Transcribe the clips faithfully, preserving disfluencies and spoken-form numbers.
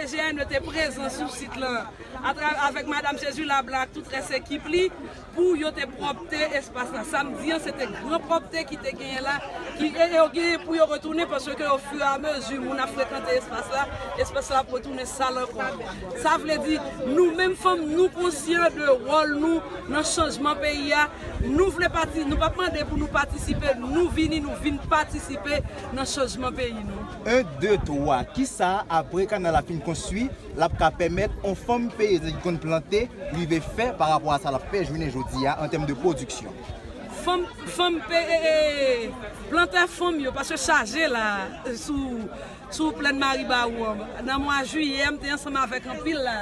G N E te prezan sou sit lan atra- avèk Madanm Jezila Blan ak tout rès ekip li pou yo te pwòpte espas la. Samdi an, se te gran pwòpte ki te genyen la, ki e yo genyen pou yo retounen, paske ofiramezu moun ap frekante espas la, espas la ap retounen sal ankò. Sa vle di, nou menm fanm, nou konsyan de wòl nou nan chanjman peyi a. Nou vle pati, nou p ap mande pou nou patisipe, nou vini, nou vin patisipe nan chanjman peyi nou. En, de, twa. Kisa, apre kanal la fin konstwi, l ap ka pèmèt yon fanm peyizan ki konn plante rive fè pa rapò a sa l ap fè jounen jodi a an tèm de pwodiksyon? Fanm, fanm pe, e, e, plantè fanm yo, paske chaje la, sou, sou plèn Maribawou an. Nan mwa jiyè, m te ansanm avèk anpil la.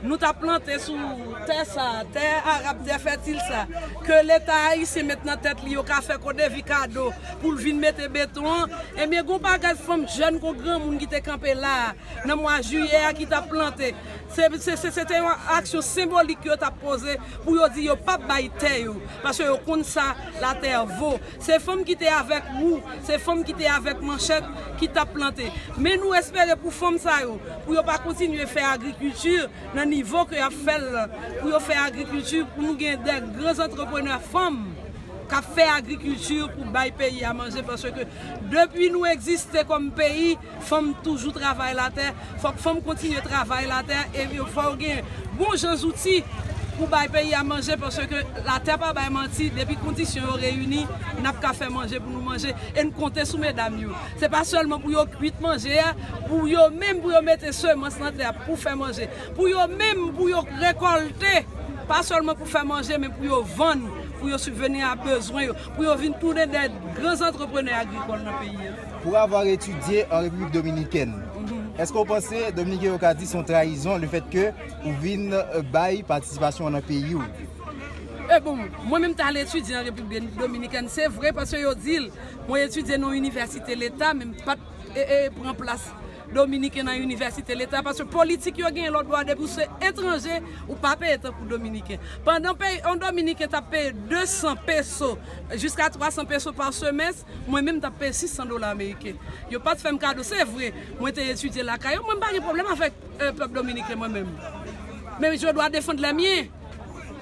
Nou t ap plante sou tè sa, tè arab, tè fètil sa, ke Leta ayisyen met nan tèt li, yo ka fè Kodevi kado pou l vin mete beton an. Ebyen, gon bagay fanm jèn, gon granmoun ki te kanpe la a, nan mwa jiyè a, ki t ap plante. Se, se, se, se te yon aksyon senbolik yo t ap poze pou yo di yo p ap bay tè yo, paske yo konn sa latè vo. Se fanm ki te avèk wou, se fanm ki te avèk manchèt ki t ap plante. Men nou espere pou fanm sa yo, pou yo pa kontinye fè agrikilti nan nivo ke y ap fè l lan, pou yo fè agrikilti, pou nou gen de gran antreprenè fanm k ap fè agrikilti pou bay peyi a manje, paske depi nou egziste kòm peyi, fanm toujou travay latè, fòk fanm kontinye travay latè, e fò yo gen bon jan zouti pou bay peyi a manje, paske latè pa bay manti, depi kondisyon yo reyini, n ap ka fè manje pou nou manje, e n konte sou medam yo. Se pa sèlman pou yo kwit manje a, pou yo menm, pou yo mete semans nan tè a, pou fè manje. Pou yo menm, pou yo rekòlte, pa sèlman pou fè manje, men pou yo vann, pou yo sibveni a bezwen yo, pou yo vin tounen de gran antreprenè agrikòl nan peyi a. Pour avoir étudié en République dominicaine, èske w panse Dominiken yo ka di se yon trayizon lefètke ou vin, euh, bay patisipasyon w nan peyi w? E bon, mwen menm t al etidye an Repiblik Dominikèn, se vre, paske yo di l, mwen etidye nan yon inivèsite leta, men m pa t, e, e, pran plas Dominiken nan inivèsite leta, paske politik yo genyen lòt bò a, depi w se etranje, ou pa peye tankou Dominiken. Pandan peyi, yon Dominiken t ap peye de san peso jiska twa san peso pa semès, mwen menm m t ap peye sis san dola ameriken. Yo pa t fè m kado, se vre, mwen te etidye lakay yo, mwen m pa gen pwoblèm avèk, e, pèp dominiken, mwen menm. Men je dois défendre les miens.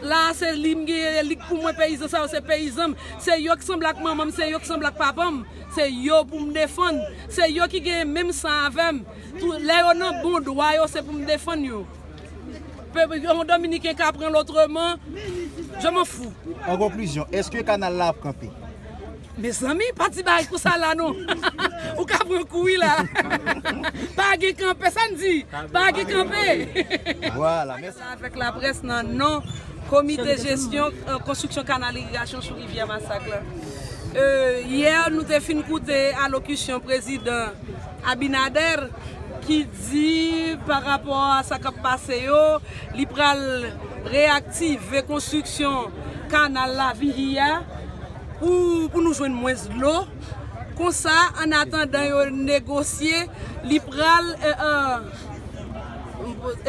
La, se li m genyen, li k pou mwen, peyizan sa yo, se peyizan m. Se yo k sanble ak manman m, se yo k sanble ak papa m. Se yo pou m defann. Se yo ki genyen menm san avè m. Tou, lè yo nan bon dwa yo, se pou m defann yo. Pe- Yon Dominiken ka pran l otreman, je m'en fous. An konklizyon, èske kanal la ap kanpe? Mezanmi, pa di bagay konsa la non. Ou ka pran kou wi la. Pa gen kanpe, sa n di? Pa gen kanpe. Vwala, mèsi. Avèk laprès nan non Komite Jesyon, e, Konstriksyon Kanal Irigasyon sou Rivyè Masak la. E, yè, nou te fin koute alokisyon prezidan Abinader ki di pa rapò a sa k ap pase yo, li pral reyaktive konstriksyon kanal Lavihi a pou, pou nou jwenn mwens dlo. Konsa, an atandan yo negosye, li pral, e, e,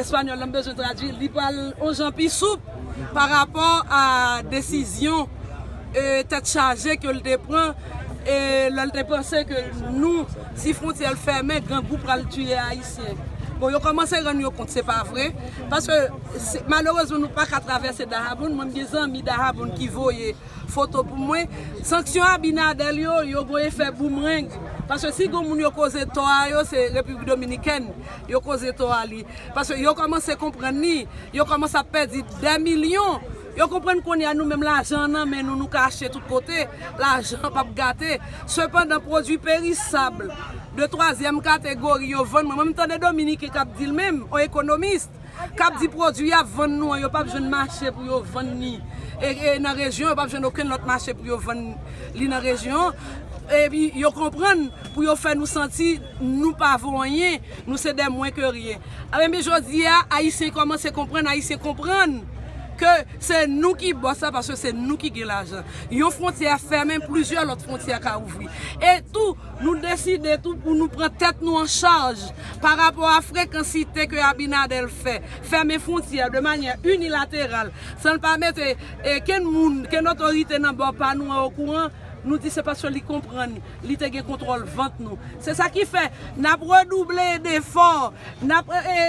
espanyòl la m bezwen tradui, li pral on jan pi soup pa rapò a desizyon, e, tèt chaje ke l te pran, e, lè l te panse ke nou, si fwontyè l fèmen, grangou pral tiye Ayisyen. Bon, yo kòmanse rann yo kont, se pa vre. Paske, se- malerezman, nou pa ka travèse Dahabon. Mwen, m gen zanmi Dahabon ki voye foto pou mwen. Sanksyon Abinader yo, yo gon efè boomerang. Paske si gon moun yo koze tò a yo, se Repiblik Dominikèn yo koze tò a li. Paske yo kòmanse konprann li, yo kòmanse ap pèdi dè milyon. Yo konprann kounye a nou menm lajan an nan men nou, nou ka achte tout kote, lajan an p ap gate. Sepandan, pwodui perisab de twazyèm kategori yo vann, mwen, mwen m tande Dominiken k ap di l menm, yon ekonomis, k ap di pwodui y ap vann nou an, yo p ap jwenn mache pou yo vann li. E, e nan rejyon, yo p ap jwenn okenn lòt mache pou yo vann li nan rejyon an. Epi yo konprann pou yo fè nou santi nou pa vo anyen, nou se dè mwen ke ryen. Ebyen, jodi a, Ayisyen kòmanse konprann, Ayisyen konprann ke se nou ki bòs la, paske se nou ki gen lajan. Yon fwontyè fèmen, plizyè lòt fwontyè ka ouvri. E tou, nou deside tou pou nou pran tèt nou an chaj pa rapò a frekansite ke Abinader fè, fèmen fwontyè de manyè inilateral, san l pa mete, e, kenn moun, kenn otorite nan bò pa nou an okouran, Nou di se paske li konprann, li te gen kontwòl vant nou. Se sa ki fè n ap redouble defò, n ap, e, e,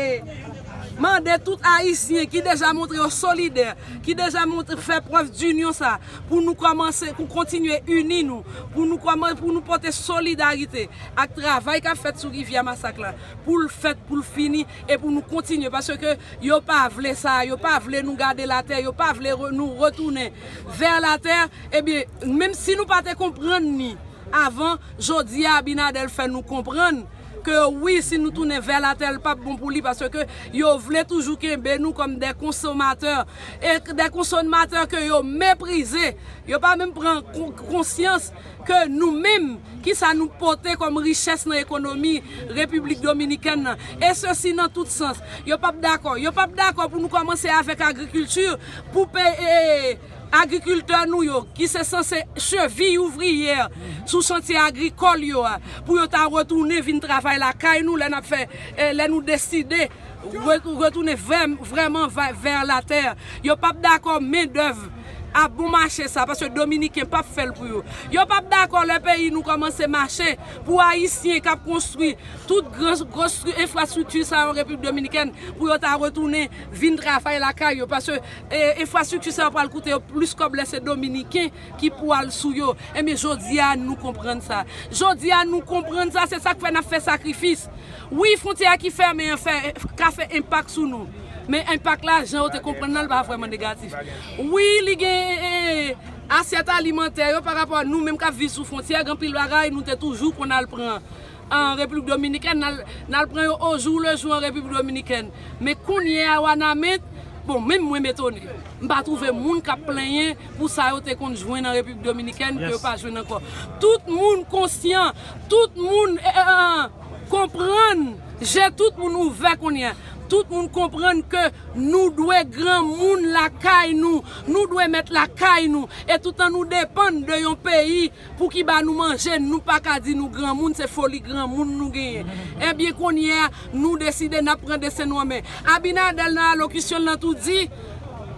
e, mande tout Ayisyen ki deja montre yo solidè, ki deja montre, fè prèv dinyon sa, pou nou kòmanse, pou kontinye ini nou, pou nou kòman-, pou nou pote solidarite ak travay k ap fèt sou Rivyè Masak la, pou l fèt, pou l fini, e pou nou kontinye, paske yo pa vle sa, yo pa vle nou gade latè, yo pa vle re-, nou retounen vè latè, ebyen, menm si nou pa te konprann ni avan, jodi a Abinader fè nou konprann ke wi, si nou tounen vè latè, l p ap bon pou li, paske yo vle toujou kenbe nou kòm de konsomatè, e de konsomatè ke yo meprize. Yo pa menm pran kon-, konsyans ke nou menm, kisa nou pote kòm richès nan ekonomi Repiblik Dominikèn nan. E sesi nan tout sans. Yo p ap dakò. Yo p ap dakò pou nou kòmanse avèk agrikilti, pou pe-, e, agrikiltè nou yo, ki se sanse cheviy ouvriyè sou chantye agrikòl yo a, pou yo ta retounen vin travay lakay nou lè n ap fè, e, lè nou deside re-, retounen vrè-, vrèman vè-, vè latè. Yo p ap dakò mendèv a bon mache sa, paske Dominiken p ap fè l pou yo. Yo p ap dakò lè peyi nou kòmanse mache pou Ayisyen k ap konstwi tout gran, gwo stri-, enfrastrikti sa yo Repiblik Dominikèn, pou yo ta retounen vin travay lakay yo, paske, e, enfrastrikti sa yo pral koute yo plis kòb lè se Dominiken ki pou al sou yo. Ebyen, jodi a, nou konprann sa. Jodi a, nou konprann sa, se sa k fè n ap fè sakrifis. Wi, fwontyè a ki fèmen an fè, ka fè enpak sou nou. Men enpak la, jan yo te konprann nan, li pa vrèman negatif. Wi, li gen, e, e, asyèt alimantè yo pa rapò a nou menm k ap viv sou fwontyè, gen anpil bagay nou te toujou konn al pran an Repiblik Dominikèn, n al, n al pran yo o jou le jou an Repiblik Dominikèn. Men kounye a, Wanament, bon, menm mwen m etone. M pa twouve moun k ap plenyen pou sa yo te konn jwenn an Repiblik Dominikèn, ke yo pa jwenn ankò. Tout moun konsyan, tout moun, e, e, e, konprann, je tout moun ouvè kounye a. Tout moun konprann ke nou dwe granmoun lakay nou, nou dwe mèt lakay nou. E toutan nou depann de yon peyi pou ki ba nou manje, nou pa ka di nou granmoun, se foli granmoun nou genyen. Ebyen, kounye a, nou deside n ap pran desten nou an men. Abinader nan alokisyon l nan tou di,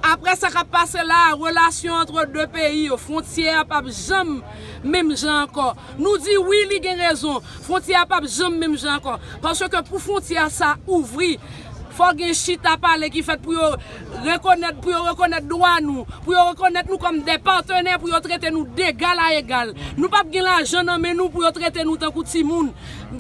apre sa k ap pase la a, relasyon ant de peyi yo, fwontyè a p ap janm menm jan ankò. Nou di wi, li gen rezon. Fwontyè a p ap janm menm jan ankò. Paske pou fwontyè a sa ouvri, fò gen chita pale ki fèt pou yo rekonèt, pou yo rekonèt dwa nou, pou yo rekonèt nou kòm de patenè, pou yo trete nou degal a egal. Nou p ap gen lajan nan men nou pou yo trete nou tankou timoun.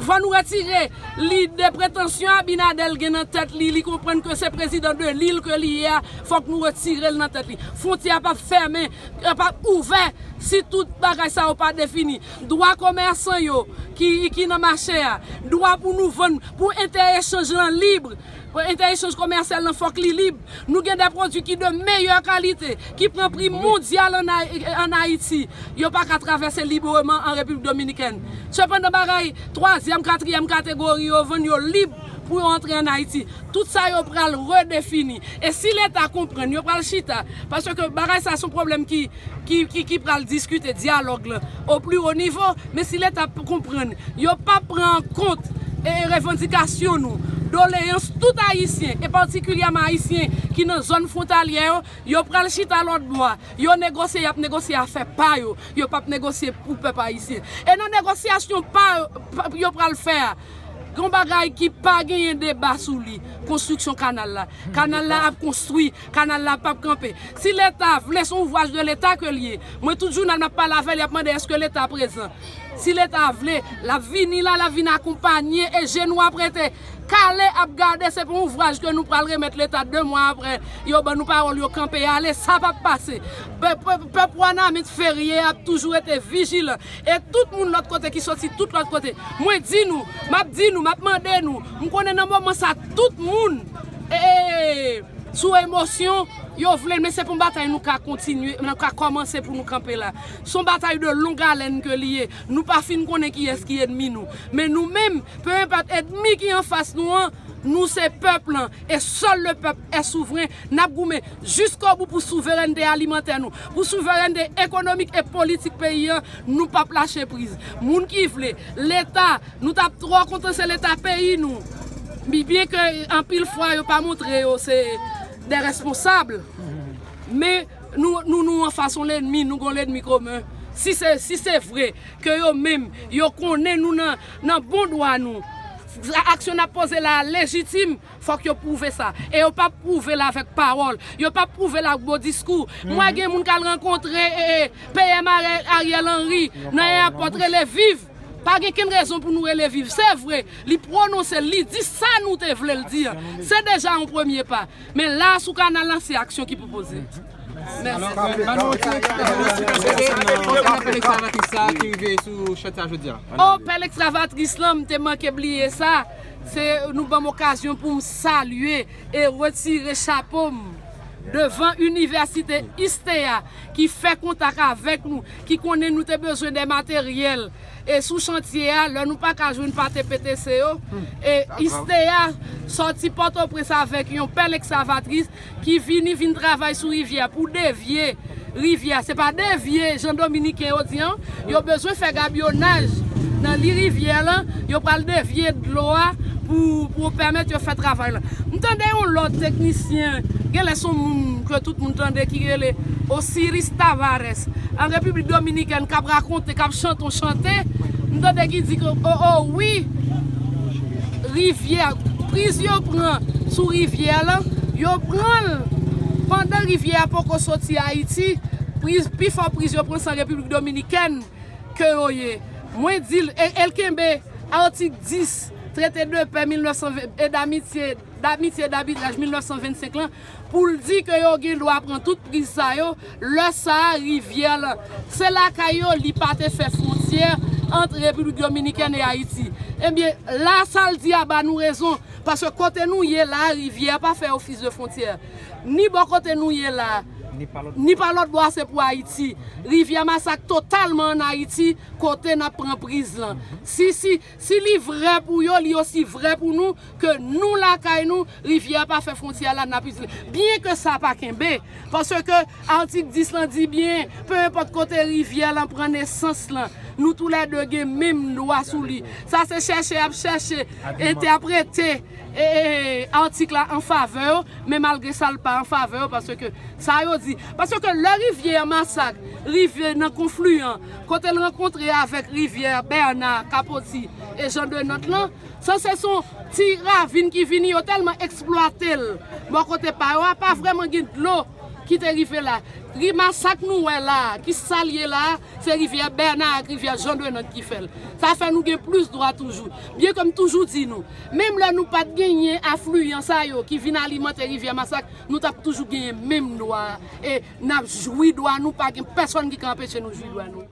Fò nou retire lide pretansyon Abinader gen nan tèt li, li konprann ke se prezidan de lil ke li ye a, fòk nou retire l nan tèt li. Fwontyè a p ap fèmen, p ap ouvè si tout bagay sa yo pa defini. Dwa komèsan yo ki, ki nan mache a, dwa pou nou vann, pou entèechanj lan lib, pou entèechanj komèsyal lan fòk li lib. Nou gen de pwodui ki de meyè kalite, ki pran pri mondyal ann Ay-, ann Ayiti. Yo pa ka travèse libreman an Repiblik Dominikèn. Sepandan, bagay twazyèm, katriyèm kategori yo vann, yo lib pou yo antre ann Ayiti. Tout sa yo pral redefini. E si Leta konprann, yo pral chita. Paske bagay sa se yon pwoblèm ki, ki, ki, ki pral diskite, dyalòg lan, o pli wo nivo. Men si Leta p-, konprann, yo pa pran an kont, e, revandikasyon nou, doleyans tout Ayisyen, e patikilyèman Ayisyen ki nan zòn fwontalyè yo, yo pral chita lòtbò a. Yo negosye, y ap negosye afè pa yo. Yo p ap negosye pou pèp ayisyen. E nan negosyasyon pa, pa yo pral fè a, gen yon bagay ki pa genyen deba sou li, konstriksyon kanal la. Kanal la ap konstwi, kanal la p ap kanpe. Si Leta vle, se yon ouvraj de Leta ke l ye. Mwen, tout jounal m ap pale avè l, y ap mande èske Leta prezan. Si Leta vle, l ap vini la, l ap vin akonpanye e je nou ap rete kale ap gade, se pa yon ouvraj ke nou pral remèt Leta de mwa apre, yo ban nou pawòl, yo kanpe ale, sa p ap pase. Pe-, pe-, pèp Wanament ferye ap toujou rete vijilan. E tout moun lòt kote ki soti tout lòt kote, mwen di nou, m ap di nou, m ap mande nou, m konnen nan moman sa, tout moun, e, e, sou emosyon, yo vle, men se pou yon batay nou ka kontinye, nou ka kòmanse pou nou kanpe la. Se yon batay de long haleine ke li ye. Nou pa fin konnen kiyès ki ènmi nou. Men nou menm, peu importe ènmi ki anfas nou an, nou se pèp lan. Et seul le peuple est souverain. N ap goumen jiskobou pou souverènte alimantè nou, pou souverènte ekonomik e politik peyi an. Nou p ap lache priz. Moun ki vle, Leta, nou t ap twò kontan se Leta peyi nou. Bi-, byen ke anpil fwa yo pa montre yo se de responsab. Men nou, nou, nou anfas yon lènmi, nou gon lènmi komen. Si se, si se vre ke yo menm, yo konnen nou nan, nan bon dwa nou, aksyon n ap poze la a lejitim, fòk yo pwouve sa. E yo p ap pwouve l avèk pawòl. Yo p ap pwouve l ak bo diskou. M wè gen moun k al rankontre, e, e, P M Ari-, Ariel Henry nan eyapòt, rele viv. Pa gen kenn rezon pou nou rele viv. Se vre, li pwononse l, li di sa nou te vle l di an. Se deja yon premye pa. Men la, sou kanal la, se aksyon ki pou poze. Mèsi. Alò, ban nou ti eksplike, pè lekstravatris sa ki rive sou chantyè a jodi a. O, pè lekstravatris lan, m te manke bliye sa. Se nou ban m okazyon pou m salye e retire chapo m devan Inivèsite ISTEA ki fè kontak avèk nou, ki konnen nou te bezwen de materyèl. E sou chantye a, lè nou pa ka jwenn pa T P T C yo, e ISTEA sòti Pòtoprens avèk yon pè lekskavatris ki vini, vin travay sou rivyè pou devye rivyè. Se pa devye jan dominiken yo di an, yo bezwen fè gabyonaj nan li rivyè lan, yo pral devye dlo a pou, pou pèmèt yo fè travay lan. M tande yon lòt teknisyen, genlè se yon moun ke tout moun tande ki rele Osiris Tavares, an Repiblik Dominikèn, k ap rakonte, k ap chante yon chante. M tande ki di ke, o, o, wi, rivyè, priz yo pran sou rivyè lan, yo pran l pandan rivyè a poko soti Ayiti, priz, pifò priz yo pran se an Repiblik Dominikèn ke yo ye. Mwen di l, e, e l kenbe atik dis Traité de paix mil nèf san ven, et d'amitié, d'amitié et d'arbitrage mil nèf san vennsenk lan, pou l di ke yo gen dwa pran tout priz sa yo, lè sa a, rivyè lan, se lakay yo, li pa te fè fwontyè ant Repiblik Dominikèn e Ayiti. Ebyen, la, sa l di a ba nou rezon, paske kote nou ye la, rivyè pa fè ofis de fwontyè. Ni bò kote nou ye la, ni pa lòt bò a, se pou Ayiti. Rivyè Masak totalman ann Ayiti, kote n ap pran priz lan. Si, si, si li vrè pou yo, li osi vrè pou nou, ke nou lakay nou, rivyè a pa fè fwontyè la, n ap itilize. Byen ke sa pa kenbe, paske atik dis lan di byen, pe enpòt kote rivyè lan pran nesans lan, nou toulède gen menm dwa sou li. Sa se chèche y ap chèche entèprete, e, e, atik la an favè yo, men malgre sa, l pa an favè yo, paske sa yo di, paske lè rivyè Masak rive nan konfliyan, kote l rankontre avèk rivyè Bèna, Kapoti e Jan de Nant lan, sanse se yon ti ravin ki vini, yo tèlman eksplwate l bò kote pa yo a, pa vrèman gen dlo ki te rive la. Ri Masak nou wè la a, ki sa l ye la a, se rivyè Bèna ak rivyè Jan de Nant ki fè l. Sa fè nou gen plis dwa toujou. Byen ke m toujou di nou, menm lè nou pa t genyen afliyan sa yo ki vin alimante rivyè Masak, nou t ap toujou genyen menm dwa a. E n ap jwi dwa nou, pa gen pèsonn ki ka anpeche nou jwi dwa nou.